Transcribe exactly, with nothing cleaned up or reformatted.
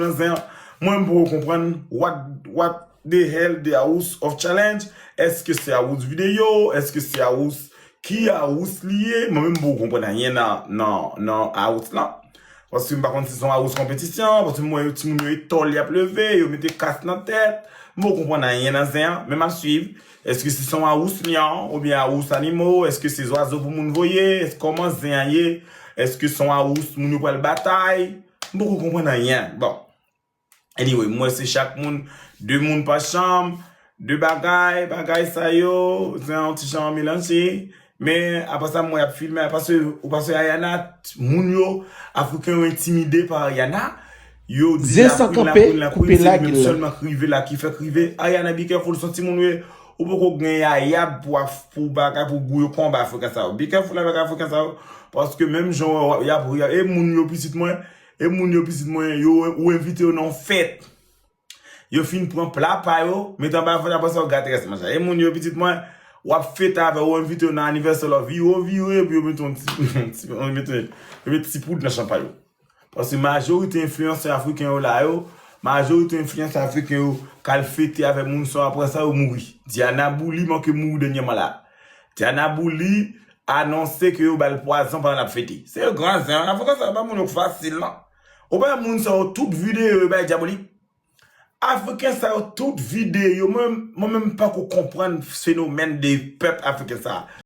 nan zen an. Mwen m poko konprann what, what the hell the house of challenge. Èske se house video? Èske se house, ki house li ye? Mwen menm m poko konprann anyen nan, nan, nan house lan. Paske m pa konn si se yon house konpetisyon, paske m wè yo timoun yo e tòl y ap leve, yo mete kas nan tèt. M poko konprann anyen nan zen an, men m ap swiv. Èske se yon house lyon, oubyen house animo? Èske se zwazo pou moun voye? Èske kòman zen an ye? Èske se yon house moun yo pral batay? M poko konprann anyen. Bon. Anyway, m wè se chak moun, de moun pa chanm, de bagay, bagay sa yo, zen an yon ti jan melanje. Men, apre sa, m wè y ap filme, paske, ou paske Ayana, moun yo, Afriken yo entimide pa Ayana. Yo di l ap win, l ap win, l ap win, se li menm sèlman k rive la ki fèk rive. Ayana, be careful, se yon timoun ou ye, ou poko gen yayab pou, pou bagay, pou gou yo konba Afriken sa yo. Be careful avèk Afriken sa yo, paske menm jan w wè y ap, y ap, e moun yo pitit mwen, e moun yo pitit mwen, yo, ou envite yo nan yon fèt. Yo fin pran pla pa yo, mete anba vant, apre sa yo gate rès manje. E moun yo pitit mwen, w ap fete avè yo, ou envite yo nan anivèsè lè w vire, w vire, epi yo mete yon ti, yon ti, yo mete, yo mete ti poud nan chanpay yo. Paske majorite enfliyansè afriken yo la yo, majorite enfliyansè afriken yo k al fete avè moun sa yo, apre sa yo mouri. Diana Bouli manke mouri dènyèman la. Diana Bouli anonse ke yo ba l pwazon pandan l ap fete. Se yo gran zen, Afriken sa yo pa moun yo k fasil non. Ou pa moun sa yo tout videyo yo bay dyabolik. Afriken sa yo tout videyo, mwen, mwen menm m pako konprann fenomèn de pèp afriken sa.